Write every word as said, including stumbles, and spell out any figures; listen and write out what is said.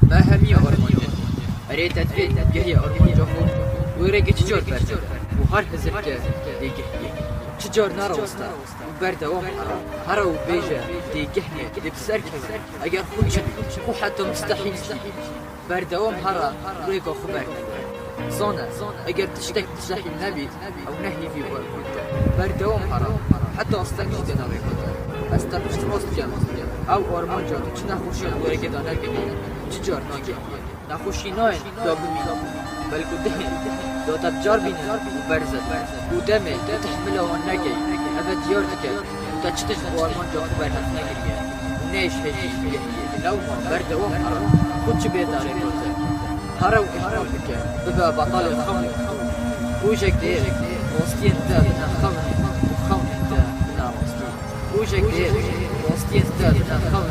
Berhemiya armancê. Erê te divê gehê armanca xwe wê rêkê çi car berde û her hizirke dê gehiyê. Çi car neraweste û berdewam here. Here û bêje dê gehiyê dê bi ser keve. Eger xwe çi bî, xwe heta mistehîl jî. Berdewam here rêka xwe berdewam. Zane, eger tiştek mistehîl nebî, ew ne hêvî û erkût e. Berdewam here. Heta asteng jî tê de rêka te. Ez te piştrast dikem. Ew armanca tu çi nexweşiyan wêrekê de nekirî, çi car nagihiyê. Nexweşî nayên da bimînin. Belku dihên da te bi car bînin û berze bin. Û demê tu tehmila wan nekey, eve diyar dike ku te çi tişt bo armanca xwe berhev nekiriye û neyê ji hêjî bigihiyê. Lewma berdewam here. Xwe çi bê te rêka te. Here û îhmal bike. Bibe betalê xewn û xewn. Rojek dê rastiyên te bine xewn û xewnên te bine rastî. Rojek dê rastiyên te bine xewn